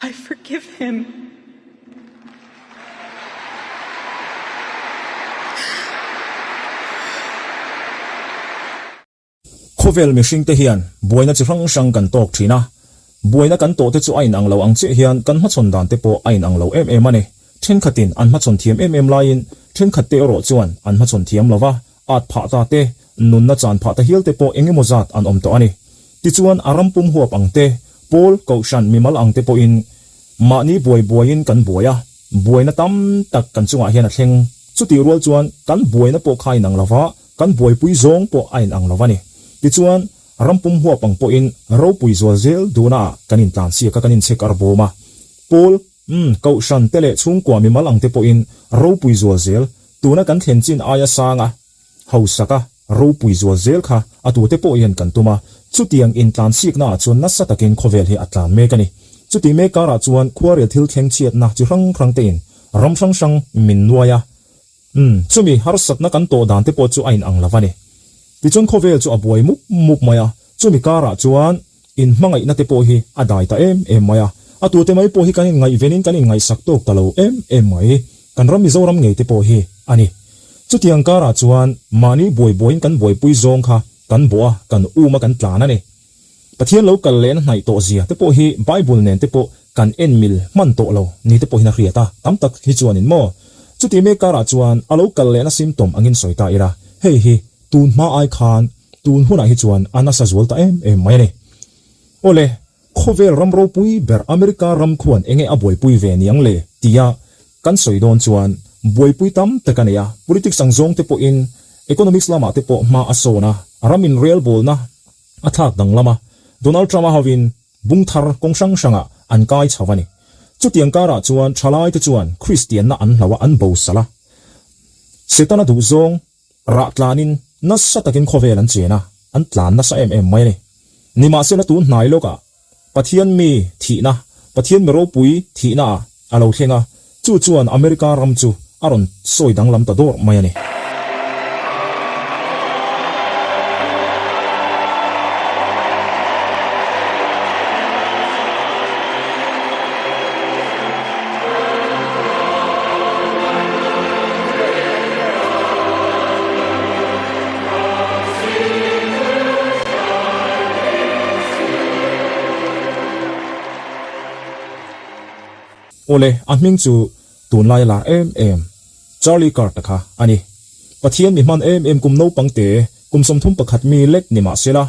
I forgive him. Khawvel mihringte hian buaina chi hrang hrang kan tawk thin a, buaina kan tawhte chu a inang lo ang chiah hian kan hmachhawn dante pawh a inang lo em em a ni. Thenkhatin an hmachhawn thiam em em laiin thenkhatte erawh chuan an hmachhawn thiam lo va, at phah ta te, nunna chan phah ta hial te pawh eng emaw zat an awm tawh a ni. Tichuan a ram pum huap ang te, pawl, kohhran, mimal ang te pawhin mahni buai buaiin kan buai a, buaina tam tak kan chungah hian a thleng. Chutih rual chuan kan buaina pawh kha a inang lo va, kan buaipui zawng pawh a inang lo a ni. Tichuan ram pum huap ang pawhin ropui zual zel duhnaah kan intlansiak a, kan inchhek ar bawm a. Pawl. Umm, Kohhran te leh chhungkua mimal ang te pawhin ropui zual zel, tuna kan thlen chin aia sanga hausaka ropui zual zel kha a tute pawh hian kan tum a, chutiang intlansikna ah chuan nasa takin khawvel hi a tlan mek a ni. Chutih mek karah chuan khuarel thil thleng chhiatna chi hrang hrang tein ram hrang hrang min nuai a, Umm, chumi harsatna kan tawh dan te pawh chu a inang lo a ni. Tichuan khawvel chu a buai mup mup mai a, chumi karah chuan inhmangaihna te pawh hi a dai ta em em mai a. A tute mai pawh hi kan inngaihvenin kan inngaihsak tawk ta lo em em mai. Kan ram Mizoram ngei te pawh hi a ni. Chutiang karah chuan mahni buai buaiin kan buaipui zawng kha kan bawh a, kan um a, kan tlan a ni. Pathian lo kal lehna hnaih tawh zia te pawh hi Bible nen te pawh kan en mil hman tawh lo ni te pawhin a hriat a, tam tak hi chuanin maw? Chuti mek karah chuan a lo kal lehna symptom angin sawi ta ila, hei hi tun hma ai khan tun hunah hi chuan a nasa zual ta em em mai a ni. Awle, khawvel ram ropui ber America ram khuan enge a buaipui ve niang le tia kan sawi dawn chuan buaipui tam tak a nei a, politics ang zawng te pawhin economics lamah te pawh hma a sawn a, ram inrelbawlna A thlak danglam a, Donald Trump-a hovin bung thar kawng hrang hrangah an kai chho a ni. Chutiang karah chuan thalaite chuan Kristianna an hlo a, an bosal a. Setana duhzawng rah tlanin nasa takin khawvel an chen a, an tlan nasa em em mai a ni. Nimahsela tun hnai lawkah Pathian mi thihna, Pathian mi ropui thihna ah a lo thleng a, chu chuan America ram chu a rawn sawi danglam ta dawrh mai a ni. Awle, a hming chu tunlai a lar em em, Charlie Kirk-a kha a ni. Pathian mi hman em em kum naupang te, kum 31 mi lek ni mah sela,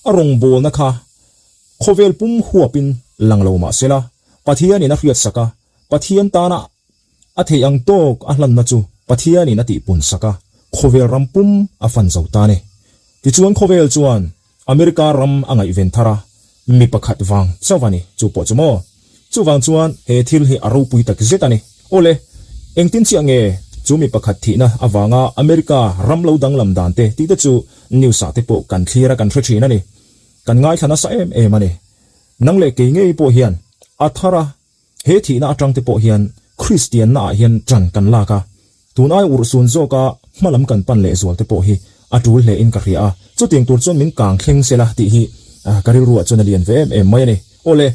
a rawngbawlna kha khawvel pum huapin lang lo mah sela, Pathianin a hriatsak a, Pathian tana A theih ang tawk a hlanna chu Pathianin a tihpun sak a, khawvel ram pum a fan zo ta ni. Tichuan khawvel chuan America ram a ngaihven thar a, mi pakhat vang chauh a ni, chu pawh chu maw? Chuvang chuan he thil hi a ropui tak zet a ni. Awle, engtin chiah nge chu mi pakhat thihna avanga America ram lo danglam dan te tih te chu news ah te pawh kan thlir a kan hre thin a ni. Kan ngaithla nasa em em a ni. Nang leh kei ngei pawh hian a thar a He thihna atang te pawh hian Kristianna ah hian ṭan kan lak a, tun ai urhsun zawka hma lam kan pan leh zual te pawh hi a ṭul hle in ka hria a, chutiang tur chuan min kang thleng sela tih hi ka rilru ah chuan a lian ve em em mai a ni. Awle,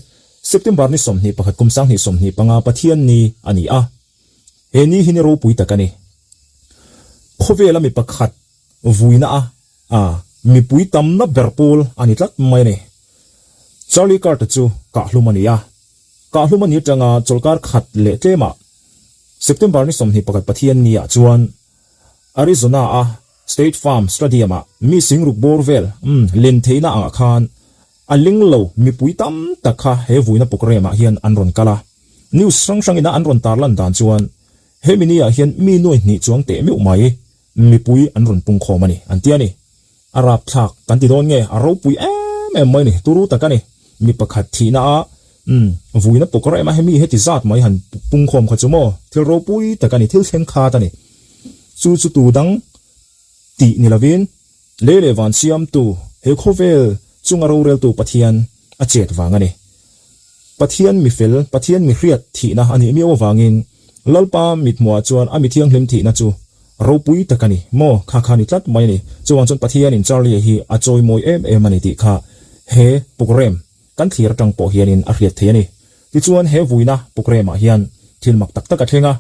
September ni 21 kum 2025 Pathian ni a ni a, he ni hi ni ropui tak a ni. Khawvela mi pakhat vuina a a mipui tamna ber pawl a ni tlat mai a ni. Charlie Kirk-a chu kahhlum a ni a, kahhlum a ni atanga chawlhkar khat leh tlemah September ni 21 Pathian ni ah chuan Arizona-a State Farm Stadium-ah mi singruk bawr vel len theihna angah khan a ling lo mipui tam tak kha he vuina programme ah hian an rawn kal a. News hrang hrangin a an rawn tarlan dan chuan hemi ni ah hian mi nuai hnih chuang teh meuh mai Mipui an rawn pung khawm a ni, an ti a ni. A rapthlak kan ti dawn nge, a ropui em em mai a ni, turu tak a ni. Mi pakhat thihna a, umm, vuina pawk rem a, hemi heti zat mai han pung khawm kha chu maw, thil ropui tak a ni, thil thleng khat a ni. Chu chu tu dang tih ni lovin, lei leh van siamtu, he khawvel chunga roreltu Pathian a chet vang a ni. Pathian mi fel, Pathian mi hriat thihna a nih miau avangin Lalpa mithmuhah chuan a mi thianghlim thihna chu ropui tak a ni maw? Kha kha ni tlat mai a ni. Chuvang chuan Pathianin Charlie-a hi a chawimawi em em a ni tih kha he programme kan thlir atang pawh hianin a hriat thei a ni. Tichuan he vuina programme-ah hian thil mak tak tak a thleng a.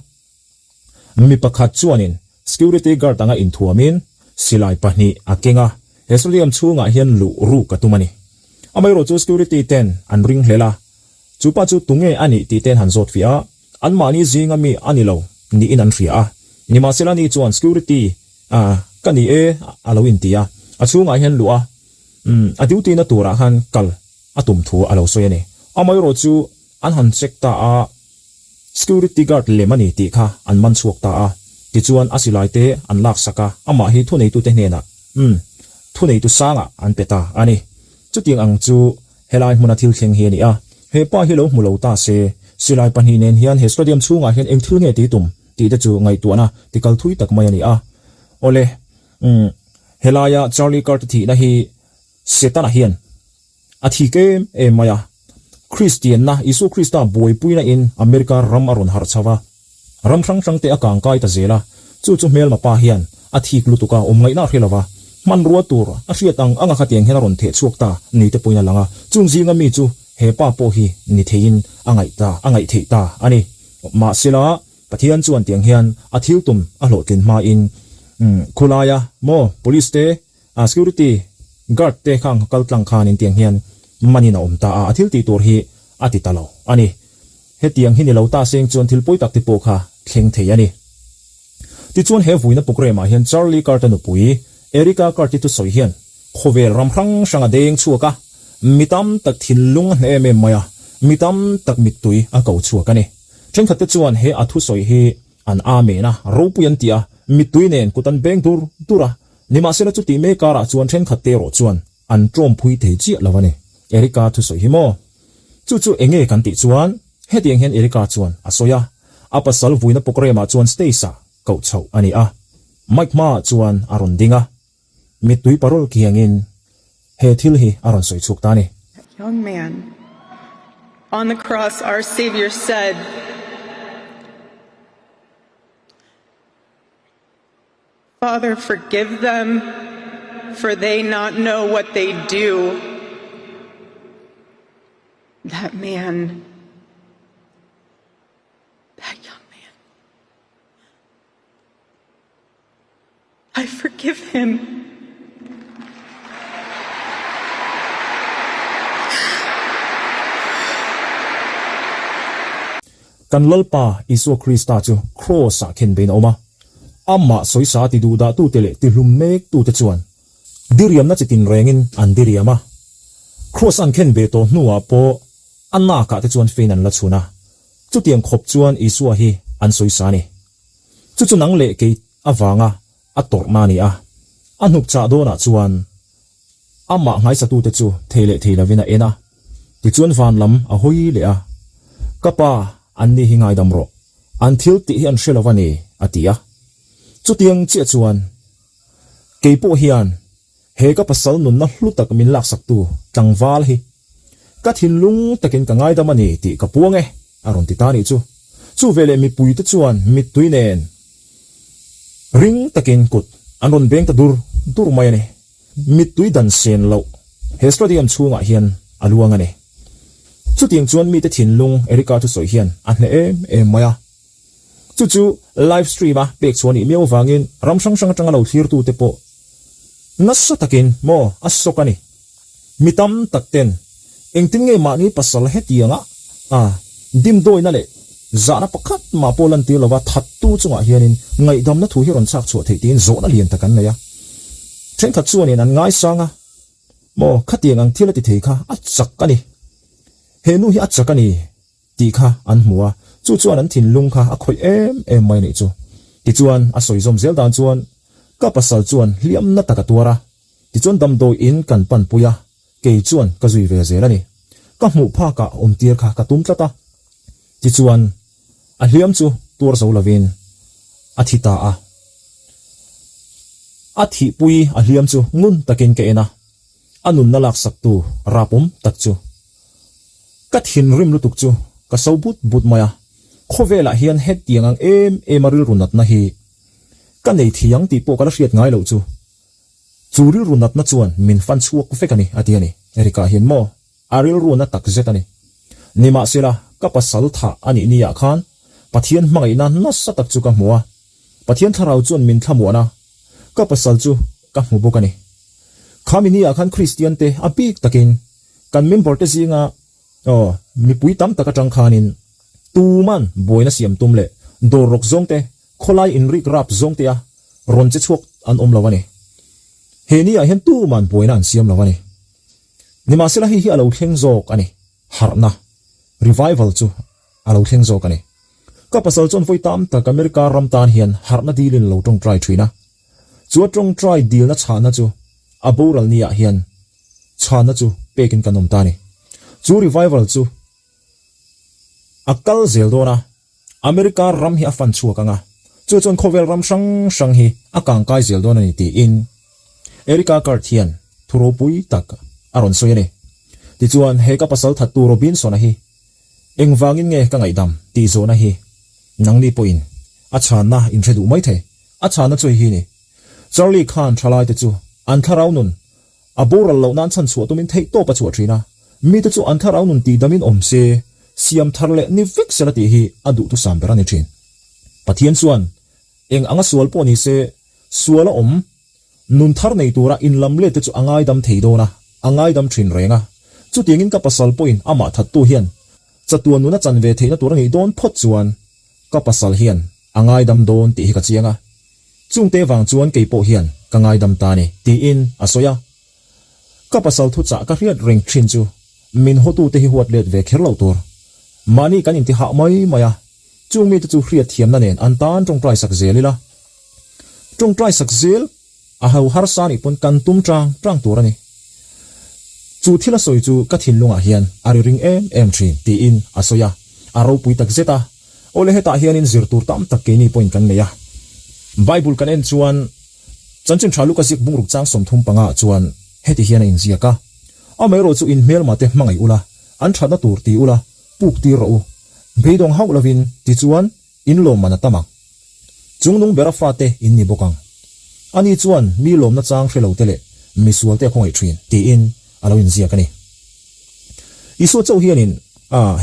Mi pakhat chuanin security guard anga inthuamin silai pahnih a keng a, he stadium chhungah hian luh ruk a tum a ni. Amaherawhchu security ten an ring hlel a, chu pa chu tunge a nih tih ten han zawt fiah a, anmahni zinga mi a ni lo niin an hria a. Nimahsela ni chuan security ka ni e a lo inti a, a chhungah hian luh a, a duty na turah khan kal a tum thu a lo sawi a ni. Amaherawhchu an han check ta a. Security guard lem a ni tih kha an man chhuak ta a, tichuan a silai te an lak sak a, amah hi thuneitute hnenah, umm, thuneitu sangah an pe ta a ni. Chutiang ang chu helai hmuna thil thleng hi a ni a, he pa hi lo hmu lo ta se, silai pahnih nen hian he stadium chhungah hian eng thil nge tih tum tih te chu ngaihtuahna tikal thui tak mai a ni a. Awle, umm, helaia Charlie Kirk thihna hi Setana hian A thik em em mai a. Kristianna, Isua Krista buaipuina in America ram a rawn harh chho a. Ram hrang hrang te a kang kai ta zel a. Chu chu hmelma pa hian a thik lutuk a, awm ngaihna a hre lo va. Hmanrua tur a hriat ang anga khatiang hian a rawn theh chhuak ta ni te pawhin a lang a. Chung zinga mi chu he pa pawh hi ni theiin a ngaih ta, a ngaih theih ta a ni. Mahsela, Pathian chuan tiang hian a thil tum a hlawhtlin hmain khulaia maw police te, A security guard te khang kal tlang khanin tiang hian manin a awm ta a, a thil tih tur hi a ti ta lo a ni. Hetiang hi ni lo ta seng chuan thil pawi tak te pawh kha thleng thei a ni. Tichuan he vuina programme ah hian Charlie Kirk-a nupui Erika Kirk-i thusawi hian khawvel ram hrang hrang a deng chhuak a, mi tam tak thinlung a hneh em em mai a, mi tam tak mittui a ko chhuak a ni. Thenkhat te chuan he a thusawi hi an amen a, ropui an ti a, mittui nen kut an beng dur dur a, Nimahsela chutih mek karah chuan thenkhat te erawh chuan an tawmphui thei chiah lo a ni. Erika thusawi hi maw? Chu chu enge kan tih chuan hetiang hian Erika chuan a sawi a, a pasal vuina programme-ah chuan stage-ah koh chhoh a ni a. Mic hmaah chuan a rawn ding a, mittui parol kiangin he thil hi a rawn sawi chhuak ta a ni. Young man, on the cross our Saviour said. Father, forgive them, for they not know what they do. That man, that young man, I forgive him. Kan Lalpa Isua Krista chu Kraws-ah khenbein a awm a. Amah sawisa ti duh dahtute leh ti hlum mektute chuan diriamna chi tinrengin an diriam a. Kraws an khen ve tawh hnuah pawh a nakah te chuan fein an la chhun a. Chutiang khawp chuan Isua hi an sawisa a ni. Chu chu nang leh kei avanga a tawrhna a ni a. A hnukchah dawnah chuan Amah nghaisatute chu thei leh thei lovin a en a, tichuan van lam a hawi leh a, Ka pa, anni hi ngaidam rawh, an thil tih hi an hre lo a ni, a ti a. Chutiang chiah chuan, Kei pawh hian he ka pasal nunna hlu tak min laksaktu tlangval hi ka thinlung takin ka ngaidam a ni tih ka puang e, a rawn ti ta a nih chu. Chu veleh mipuite chuan mittui nen ring takin kut an rawn beng ta dur dur mai a ni. Mittui dan sen loh he stadium chhungah hian a luang a ni. Chutiang chuan mite thinlung Erika thusawi hian a hneh em em mai a. Chu chu live stream a pek chhuah nih miau avangin ram hrang hrang atanga lo thlirtute pawh nasa takin maw a sawk a ni. Mi tam tak ten engtin nge mahni pasal hetianga a dimdawina leh zahna pakhat mah pawh lantir lova thattu chungah hianin ngaihdamna thu hi rawn chhak chhuah theih tiin zawhna lian tak an nei a. Thenkhat chuanin an ngaisang a, maw khatiang ang thil a ti thei kha a chak a ni. He nu hi a chak a ni tih kha an hmu a, chu chuan an thinlung kha a khawih em em mai a nih chu. Tichuan a sawi zawm zel dan chuan ka pasal chuan hliamna tak a tuar a, Tichuan damdawi in kan pan pui a, kei chuan ka zui ve zel a ni. Ka hmuh phakah awm tir kha ka tum tlat a. Tichuan a hliam chu tuar zo lovin a thi ta a. A thihpui a hliam chu ngun takin ka en a, a nunna laksaktu rapawm tak chu. Ka thinrim lutuk chu ka so but but mai a, khawvelah hian hetiang ang em em a rilru natna hi ka nei thei ang tih pawh ka la hriat ngai loh chu. Chu rilru natna chuan min fan chhuak vek a ni, a ti a ni. Erika hian maw? A rilru na tak zet a ni. Nimahsela, ka pasal thah a nih ni ah khan Pathian hmangaihna nasa tak chu ka hmu a, Pathian thlarau chuan min thlamuan a, ka pasal chu ka hmu bawk a ni. Khami ni ah khan Kristian te a bik takin kan member te zinga aw mipui tam tak atang khanin tuman buaina siam tum leh dawr rawk zawng te khawlai inrik rap zawng te a rawn che chhuak an awm lo a ni. He ni ah hian tuman buaina an siam lo a ni. Nimahsela hei hi a lo thleng zawk a ni. Harhna, revival, chu a lo thleng zawk a ni. Ka pasal chuan vawi tam tak America ram tan hian harhna dilin a lo tawngtai thin a. Chu a tawngtai dilna chhahna chu a boral ni ah hian chhahna chu pekin kan awm ta a ni. Chu revival chu a kal zel dawn a, America ram hi a fan chhuak ang a, chu chuan khawvel ram hrang hrang hi a kangkai zel dawn a ni tiin Erika Kurt hian thu ropui tak a rawn sawi a ni. Tichuan, he ka pasal thattu Robinson-a hi engvangin nge ka ngaihdam tih zawhna hi nangni pawhin a chhanna in hre duh mai thei. A chhanna chu hei hi a ni, Charlie khan thalaite chu an thlarau nun A boral loh nan chhan chhuah tumin theih tawp a chhuah thin a, mite chu an thlarau nun tihdamin awm se, siam thar leh ni vek sela tih hi a duhthusam ber a ni thin. Pathian chuan eng anga sual pawh ni se, sual a awm, nun thar nei tura inlam let te chu a ngaidam thei dawn a, a ngaidam thin reng a. Chutiangin ka pasal pawhin amah thattu hian chatuan nuna chan ve theihna tur a nih dawn phawt chuan ka pasal hian a ngaidam dawn tih hi ka chiang a. Chungte vang chuan kei pawh hian ka ngaidam ta ni, tiin a sawi a. Ka pasal thuchah ka hriat reng thin chu min hawtute hi huat let ve kher loh tur. Mahni kan inti hah mai mai a, chung mite chu hriat thiamna nen an tan tawngtai sak zel ila. Tawngtai sak zel a ho harsa nih pawn kan tum tang tang tur a ni. Chu thil a sawi chu ka thinlungah hian a ri ring em em thin, tiin a sawi a, a ropui tak zet a. Awle hetah hianin zir tur tam tak keini pawhin kan nei a. Bible kan en chuan Chanchin Tha Luka ziak bungruk chang 35 ah chuan heti hian a inziak a, Amaherawh chu in hmelma te hmangaih ula, an thatna tur ti ula, puk tir rawh u. Beidawng hauh lovin tichuan in lawmman a tam ang. Chungnung bera fate in ni bawk ang. Ani chuan mi lawmna chang hre lo te leh misual te a khawngaih thin, tiin a lo inziak a ni. Isua chauh hianin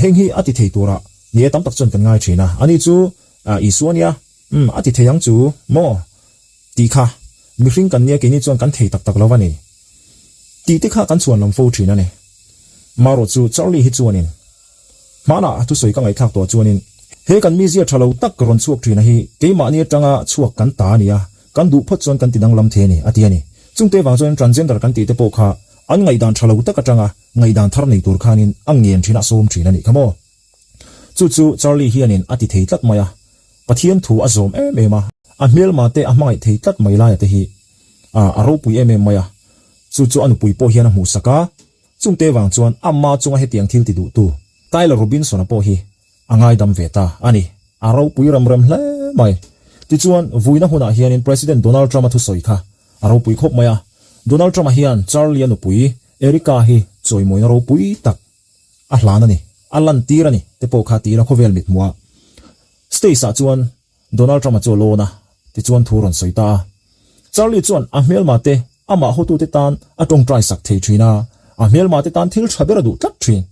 heng hi a ti thei turah Ni e, tam tak chuan kan ngai thin a, ani chu Isua nia, umm, a ti thei ang chu maw? tih kha mihring kan nia keini chuan kan thei tak tak lo a ni tih te kha kan chhuan lam fo thin a ni. Marawh chu Charlie hi chuanin hmanah a thusawi ka ngaihthlak tawh chuanin he kan mizia tha lo tak rawn chhuak thin a hi keimahni atanga chhuak kan ta a nia, kan duh phawt chuan kan ti danglam thei a ni a ti a ni. Chungte vang chuan transgender kan tih te pawh kha an ngaihdan tha lo tak atanga ngaihdan thar nei tur khanin a ngen thin a sawm thin a nih kha maw? Chu chu Charlie hianin a ti thei tlat mai a, Pathian thu a zawm em em a, a hmelma te a hmangaih thei tlat mai laia te hi a ropui em em mai a, chu chu a nupui pawh hian a hmuhsak a, chungte vang chuan ama chunga hetiang thil ti duhtu Tyler Robinson-a pawh hi a ngaidam ve ta a ni, a ropui rem rem hle mai. Tichuan, vuina hunah hianin President Donald Trump-a thusawi kha a ropui khawp mai a, Donald Trump-a hian Charlie-a nupui Erica hi chawimawina ropui tak a hlan a ni, a lantir a ni te pawh kha tiin a khawvel mit hmuh a. States ah chuan Donald Trump-a chu a lawn a, tichuan thu rawn sawi ta a. Charlie chuan a hmelma te amah hawtute tan a tawngtai sak thei thin a, a hmelma te tan thil tha ber a duh tlat thin.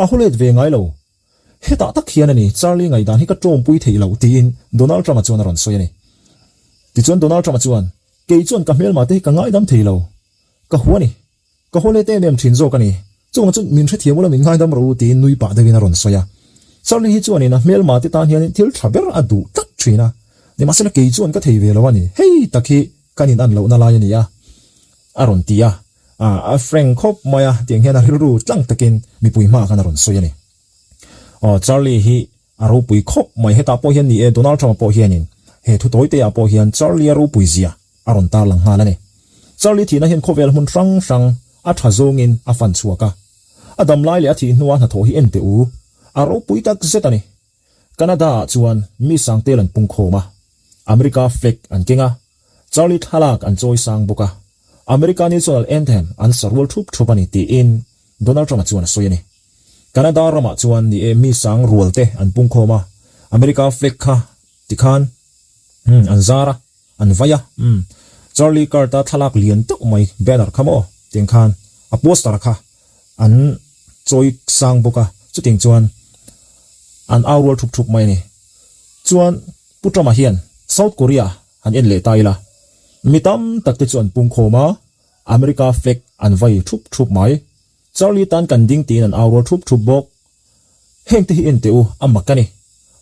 A haw let ve ngai lo. Hetah tak hian a ni, Charlie ngaihdan hi ka tawmpui theih loh tiin Donald Trump-a chuan a rawn sawi a ni. Tichuan Donald Trump-a chuan, Kei chuan ka hmelma te hi ka ngaidam thei lo. Ka hua a ni. Ka haw let em em thin zawk a ni. Chungah chuan min hrethiam ula min ngaidam rawh u tiin nui pah deuhin a rawn sawi a. Charlie hi chuanin a hmelma te tan hianin thil tha ber a duh tlat thin a. Nimahsela kei chuan ka thei ve lo a ni. Hei tak hi kan in an lohna lai a ni a, a rawn ti a. A frank khawp mai a, tiang hian a rilru tlang takin mipui hmaah khan a rawn sawi a ni. Aw Charlie hi A ropui khawp mai hetah pawh hian ni e, Donald Trump-a pawh hianin he thu tawi te ah pawh hian Charlie-a ropui zia a rawn tarlang nghal a ni. Charlie thihna hian khawvel hmun hrang hrang a tha zawngin a fan chhuak a. A dam lai leh a thih hnua hnathawh hi en teh u, a ropui tak zet a ni. Canada-ah chuan mi sangtel an pung khawm a, America flag an keng a, Charlie thlalak an chawi sang bawk a, America National Anthem an sa rual thup thup a ni tiin Donald Trump-a chuan a sawi a ni. Canada ramah chuan ni e mi sang rual te an pung khawm a, America flag kha tikhan umm an zar a, an vai a, umm Charlie Kirk-a thlalak lian deuh mai banner kha maw tiang khan a poster kha an chawi sang bawk a, chutiang chuan. An au rual thup thup mai a ni. Chuan Pu Trump-a hian South Korea han en leh ta ila, mi tam tak te chu an pungkhawm a, America flag an vai thup thup mai. Charlie tan kan ding tiin an au rual thup thup bawk. Heng te hi en teh u, a mak a ni.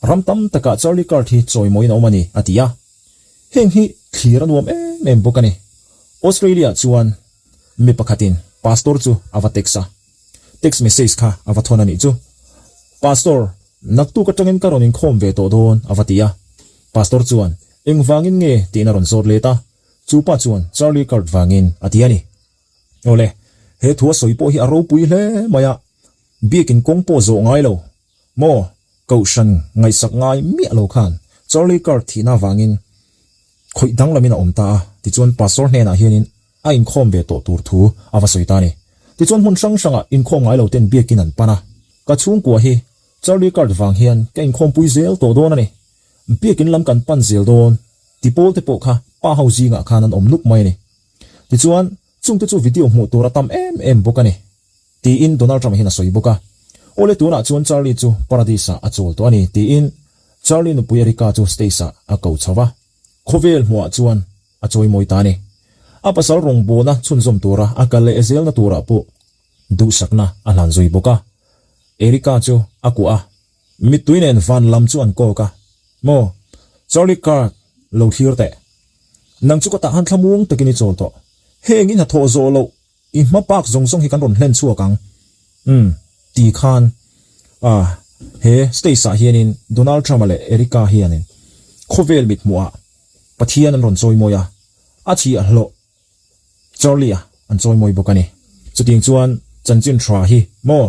Ram tam takah Charlie Kirk hi chawimawiin a awm a ni, a ti a. Heng hi thlir a nuam em em bawk a ni. Australia chuan mi pakhatin pastor chu a va text a. Text message kha a va thawn a nih chu. Pastor, naktuk atangin ka rawn inkhawm ve tawh dawn, a va ti a. Pastor chuan, Engvangin nge? tiin a rawn zawt let a. Chu pa chuan, Charlie Kirk vangin, a ti a ni. Awle, he thu a sawi pawh hi a ropui hle mai a, biakin kawng pawh zawh ngai lo maw? Kohhran ngaihsak ngai miah lo khan Charlie Kirk thihna avangin khawih danglamin a awm ta a, tichuan Pastor hnenah hianin a inkhawm ve tawh tur thu a va sawi ta a ni. Tichuan hmun hrang hrangah inkhawm ngai lo ten biakin an pan a, ka chhungkua hi Charlie Kirk vang hian ka inkhawmpui zel tawh dawn a ni. Biakin lam kan pan zel dawn ti pawl te pawh kha pa ho zingah khan an awm nuk mai a ni. Tichuan, chungte chu video hmuh tur a tam em em bawk a ni, tiin Donald Trump hian a sawi bawk a. Awle tunah chuan Charlie chu Paradise-ah a chawl tawh a ni, tiin Charlie nupui Erika chu stage-ah a ko chho va. Khawvel hmuhah chuan a chawimawi ta a ni. A pasal rawngbawlna chhunzawm tura a kal leh zelna turah pawh duhsakna a hlan zui bawk a. Erika chu a kuah a, mittui nen van lam chu an kawk a, Maw, Charlie Kirk, lo thlir teh. Nang chu ka tah han thlamuang takin i chawl tawh. Heng i hnathawh zawh loh i hma pak zawng zawng hi kan rawn hlen chhuak ang. Umm, ti khan ah he stage ah hianin Donald Trump-a leh Erika hianin khawvel mithmuhah Pathian an rawn chawimawi a, a chhiah hlawh Charlie-a an chawimawi bawk a ni. Chutiang chuan chanchin tha hi maw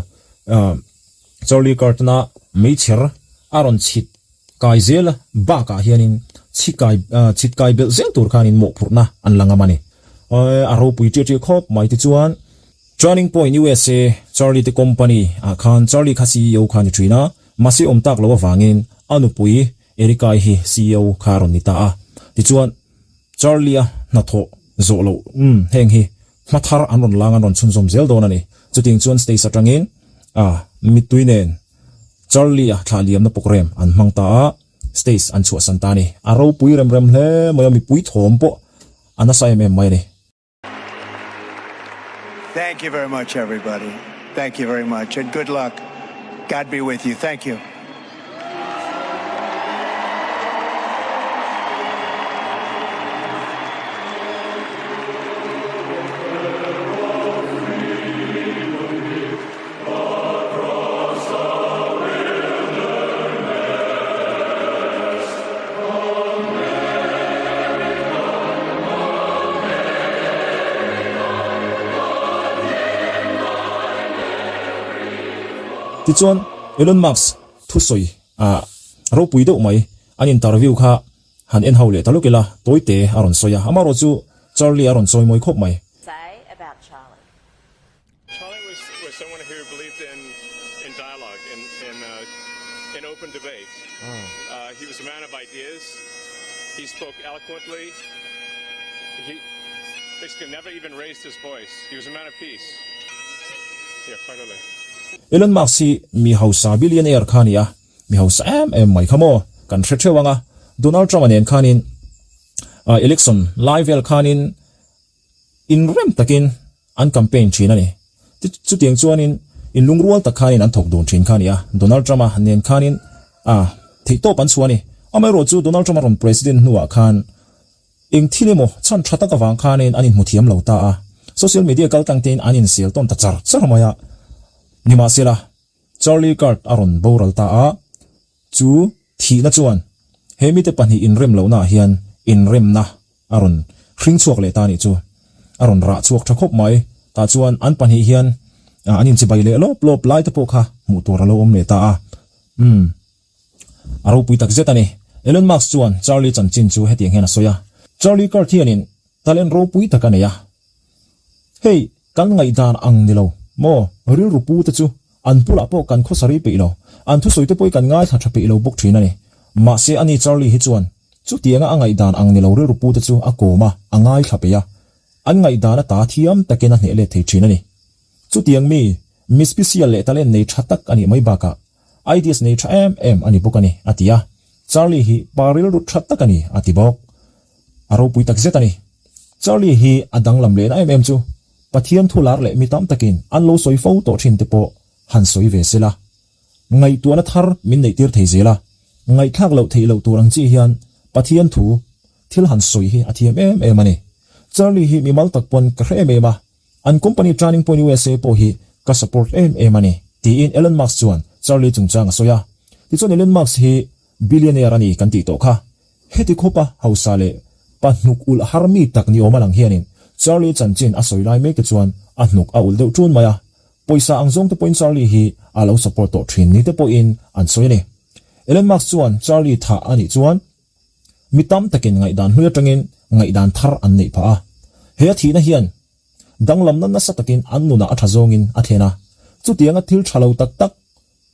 Charlie Kirk-na meichher a rawn chhit kai zel bakah hianin chhi kai chhit kai belh zel tur khanin mawhphurhna an la ngam a ni. A ropui ṭiah ṭiah khawp mai tichuan Turning Point USA Charlie te company ah khan Charlie kha ceo kha a ni ṭhin a, mahse awm tak loh avangin a nupui Erika-i hi ceo kha a rawn ni ta a. Tichuan. Charlie-a hnathawh zawh loh, umm, heng hi hma thar an rawn lang an rawn chhunzawm zel dawn a ni. Chutiang chuan stage atangin a mittui nen Charlie-a thlah liamna programme an hmang ta a, stage an chhuahsan ta a ni. A ropui rem rem hle mai a, mipui thawm pawh a nasa em em mai a ni. Thank you very much everybody. Thank you very much and good luck. God be with you. Thank you. Tichuan, Elon Musk thusawi ah ropui deuh mai an interview kha han en ho leh ta lawk ila, tawite a rawn sawi a, amaherawh chu Charlie a rawn chawi mawi khawp mai. Charlie was was someone who believed in in dialogue in in uh, in open debate. Mm. Uh, he was a man of ideas. He spoke eloquently. He basically never even raised his voice. He was a man of peace. Yeah, quite early. Elon Musk hi mi hausa billionaire kha a ni a, mi hausa em em mai kha maw kan hre theuh ang a. Donald Trump-a nen khanin uh, election lai vel khanin Inrem takin an campaign thin a ni. Chutiang chuanin inlungrual tak khanin an thawk dun thin kha a ni a. Donald Trump-a nen khanin a theihtawp an chhuah a ni. Amaherawh chu Donald Trump-a rawn president hnuah khan eng thil emaw chhan tha tak avang khanin an inhmu thiam lo ta a. Social media kal tlang tein an insel tawn ta char char mai a. Nimahsela, Charlie Kirk a rawn boral ta a. Chu thihna chuan he mite pahnih inrem lohnaah hian inremna a rawn hring chhuak leh ta a nih chu. A rawn rah chhuak tha khawp mai. Tah chuan an pahnih hian an inchibai leh lawp lawp lai te pawh kha hmuh tur a lo awm leh ta a. Umm. A ropui tak zet a ni. Elon Musk chuan Charlie chanchin chu hetiang hian a sawi a. Charlie Kirk hianin talent ropui tak a nei a. Hei, kan ngaihdan ang ni lo maw? Rilru pu te chu an bulah pawh kan khawsa rei peih lo, an thusawi te pawh hi kan ngaithla tha peih lo bawk thin a ni. Mahse ani Charlie hi chuan chutianga a ngaihdan ang ni lo rilru pu te chu a kawm a, a ngaithla peih a, an ngaihdan ata thiam takin a hneh let thei thin a ni. Chutiang mi, mi special leh talent nei tha tak a nih mai bakah. Ideas nei tha em em a ni bawk a ni, a ti a. Charlie hi pa rilru tha tak a ni, a ti bawk. A ropui tak zet a ni. Charlie hi a danglam lehna em em chu Pathian thu lar leh mi tam takin an lo sawi fo tawh thin te pawh han sawi ve se la. Ngaihtuahna thar min neihtir thei zel a, ngaihthlak loh theih loh tur ang chi hian Pathian thu thil han sawi hi a thiam em em a ni. Charlie hi mimal tak pawn ka hre em em a, an company Turning Point USA pawh hi ka support em em a ni, tiin Elon Musk chuan Charlie chungchang a sawi a. Tichuan Elon Musk hi billionaire a ni kan tih tawh kha. Heti khawpa hausa leh pa hnuk ulh har mi tak ni awm a lang hianin Charlie chanchin a sawi lai mek te chuan a hnuk a ulh deuh ṭun mai a. Pawisa ang zawng te pawhin Charlie hi a lo support tawh thin ni te pawhin an sawi a ni. Elon Musk chuan Charlie thah a nih chuan mi tam takin ngaihdan hlui atangin ngaihdan thar an neih phah a. He a thihna hian danglamna nasa takin an nunah a tha zawngin a thlen a. Chutianga thil tha lo tak tak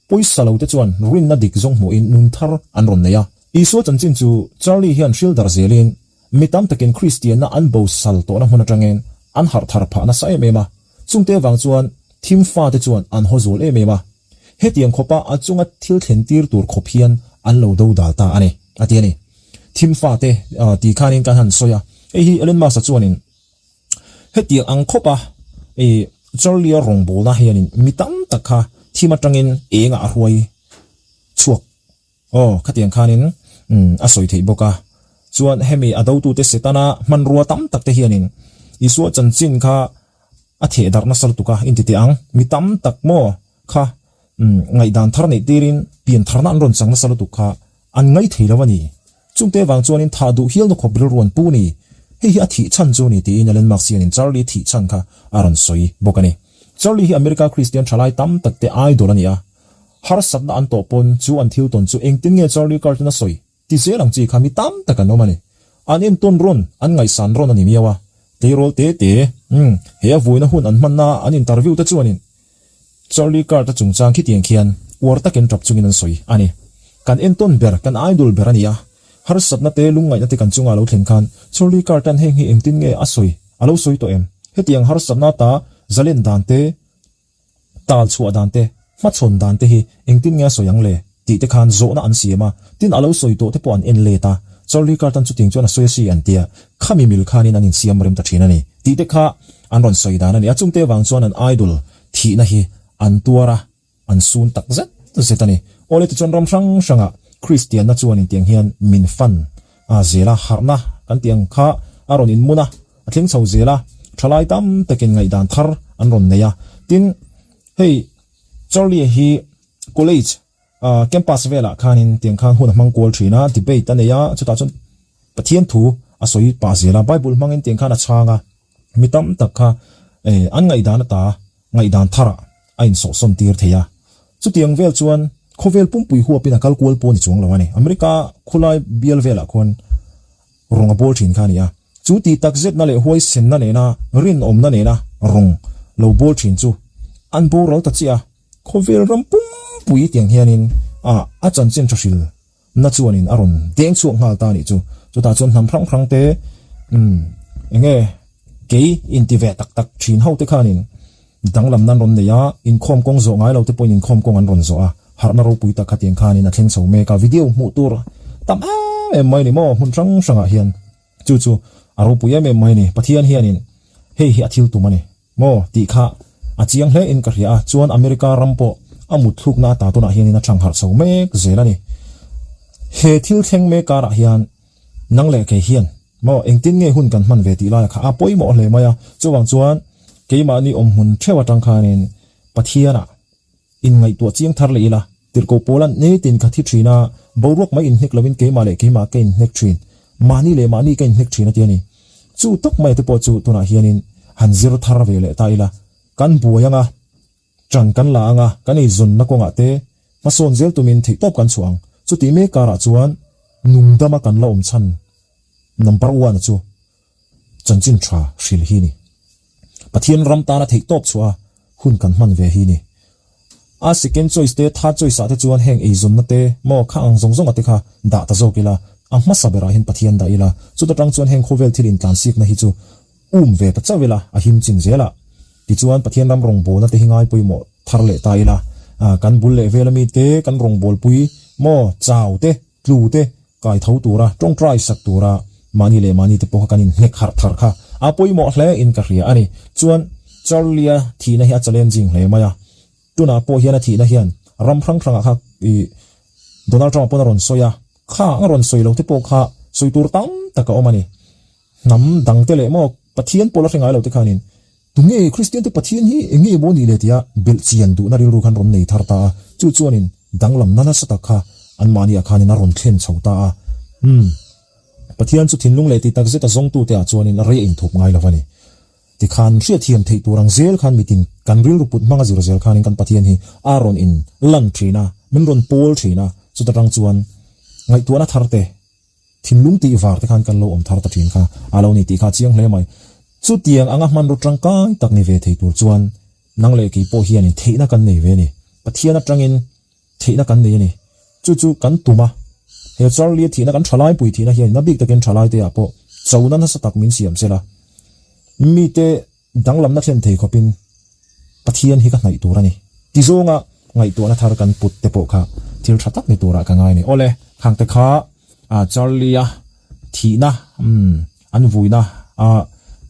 Pawisa lo te chuan rinna dik zawng hmuhin nun thar an rawn nei a. Isua chanchin chu Charlie hian hrilh darh zelin mi tam takin Kristianna an bosal tawhna hmun atangin an harh thar phah nasa em em a. Chungte avang chuan thim fate chuan an haw zual em em a. Hetiang khawpa a chunga thil thlen tir tur khawp hian an lo do dal ta a ni, a ti a ni. Thim fate tih khanin kan han sawi a, hei hi Elon Musk-a chuanin Hetiang ang khawp a i Charlie-a rawngbawlna hianin mi tam tak kha thim atangin engah a hruai chhuak aw khatiang khanin a sawi theih bawk a. Chuan hemi a dotute Setana hmanrua tam tak te hianin Isua chanchin kha a theh darh nasa lutuk a inti teh ang. Mi tam tak maw kha ngaihdan thar neih tirin pian tharna an rawn chang nasa lutuk kha an ngaih thei lo a ni. Chungte vang chuanin thah duh hialna khawp rilru an pu ni. Hei hi a thih chhan chu ni tiin Elon Musk hianin Charlie thih chhan kha a rawn sawi bawk a ni. Charlie hi America Kristian thalai tam tak te idol a ni a. Harsatna an tawh pawn chu an thil tawn chu engtin nge Charlie Kirk-in a sawi ti zel ang chi kha mi tam tak an awm a ni. An entawn rawn, an ngaihsan rawn a ni miau a. Tleirawl te te, umm, he a vuina hun an hmanna an interview te chuanin Charlie Kirk-a chungchang khitiang khian uar takin tap chungin an sawi a ni. Kan entawn ber, kan idol ber a ni a. Harsatna te, lungngaihna te kan chunga a lo thlen khan Charlie Kirk-a'n heng hi engtin nge a sawi, a lo sawi tawh em? Hetiang harsatna ta zalen dan te, tal chhuah dan te, hmachhawn dan te hi engtin nge a sawi ang le? tih te khan zawhna an siam a, tin a lo sawi tawh te pawh an en let a, Charlie Kirk-a'n chutiang chuan a sawi a si an tia, khami mil khanin an insiam rem ta thin a ni tih te kha an rawn sawi dan a ni a, chungte avang chuan an idol thihna hi an tuar a, an sun tak zet zet a ni. Awle tichuan ram hrang hrangah Kristianna chuan intiang hian min fan a zel a, harhna kan tih ang kha a rawn inmun a, a thleng chho zel a, thalai tam takin ngaihdan thar an rawn nei a. Tin, hei Charlie-a hi college campus velah khanin tiang khan hun a hmang kual thin a, debate a nei a, chutah chuan Pathian thu a sawi pah zel a, Bible hmangin tiang khan a chhang a. Mi tam tak kha an ngaihdan ata ngaihdan tharah a insawhsawn tir thei a. Chutiang vel chuan khawvel pumpui huapin a kal kual pawh a ni chuang lo a ni. America khulai bial velah khuan rawng a bawl thin kha a ni a. Chu tih tak zetna leh huaisenna nena rinawmna nena rawng lo bawl thin chu an boral ta chiah a. Khawvel ram pumpui tiang hianin a chanchin tha hril Na chuanin a rawn deng chhuak nghal ta anih chu. Chutah chuan hnam hrang hrang te umm enge kei inti ve tak tak thin ho te khanin danglam nan rawn nei a, inkhawm kawng zawh ngai lo te pawhin inkhawm kawng an rawn zawh a, harhna ropui tak khatiang khanin a thleng chho mek a, video hmuh tur tam em em mai ni maw hmun hrang hrangah hian chu chu a ropui em em mai ni. Pathian hianin hei hi a thil tum a ni. Maw? tih kha a chiang hle in ka hria a, chuan America ram pawh a mut thlukna ata tunah hianin a thang harh chho mek zel a ni. He thil thleng mek karah hian nang leh kei hian maw engtin nge hun kan hman ve tih laia kha a pawimawh hle mai a, chuvang chuan keimahni awmhmun theuh atang khanin Pathianah Inngaihtuah chiang thar leh ila, tirhkoh pawl an nitin ka thi thin a, boruak mai inhnek lovin keimah leh keimah ka inhnek thin, mahni leh mahni ka inhnek thin a ti a ni. Chu tak mai te pawh chu tunah hianin han zir thar ve leh ta ila, kan buai anga, ṭan kan la anga, kan eizawnna kawngah te hmasawn zel tumin theihtawp kan chhuah ang. Chutih mek karah chuan nungdama kan la awm chhan number one-a chu chanchin tha hril hi ni. Pathian ram tana theih tawp chhuah a hun kan hman ve hi ni. A second choice te third choice ah te chuan heng eizawnna te maw kha ang zawng zawng ah te kha dah ta zawk ila, a hmasa berah hian Pathian dah ila, chuta tang chuan heng khawvel thil intlansikna hi chu um ve ta chauh ila, a him chin zel ah. Tichuan Pathian ram rawngbawlna te hi ngai pawimawh thar leh ta ila. Kan bul leh vel ami te, kan rawngbawlpui maw, chau te, tlu te kai tho tura tawngtai sak tura mahni leh mahni te pawh kha kan inhnek harh thar kha a pawimawh hle in ka hria a ni. Chuan Charlie-a thihna hi a challenging hle mai a, tunah pawh hian a thihna hian ram hrang hrangah kha ih Donald Trump-a pawn a rawn sawi a, kha a rawn sawi lo te pawh kha sawi tur tam tak a awm a ni. Hnam dang te leh maw Pathian pawh la hre ngai lo te khanin Tunge Kristian te Pathian hi eng nge maw nih le tia belh chian duhna rilru khan rawn nei thar ta a, chu chuanin danglamna nasa tak kha anmahni ah khanin a rawn thlen chho ta a. Umm. Pathian chu thinlung leh tih takzet a zawngtute ah chuanin a rei a inthup ngai lo a ni. Tikhan hriatthiam theih tur ang zel khan mitin kan rilru put hmanga zir zel khanin kan Pathian hi a rawn in lan thin a, min rawn pawl thin a, chuta tang chuan ngaihtuahna thar te, Thinlung tih var te khan kan lo awm thar ta thin kha a lo ni tih kha a chiang hle mai. Chutiang anga hmanraw tangkai tak ni ve thei tur chuan nang leh kei pawh hianin theihna kan nei ve a ni. Pathian atangin theihna kan nei a ni. Chu chu kan tum a. He Charlie-a thihna kan thalaipui thihna hianin a bik takin thalaite ah pawh chona nasa tak min siam sela. Mite Danglamna thlen thei khawpin Pathian hi ka hnaih tur a ni. Ti zawnga ngaihtuahna thar kan put te pawh kha thil tha tak ni turah ka ngai a ni. Awle, khangte kha Charlie-a thihna, umm, an vuina a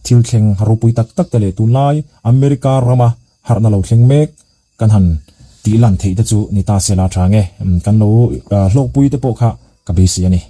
thil thleng ropui tak tak te leh tunlai America rama harhna lo thleng mek kan han tih lan theih te chu ni ta se la tha nge. Kan lo hlawkpui te pawh kha ka beisei a ni.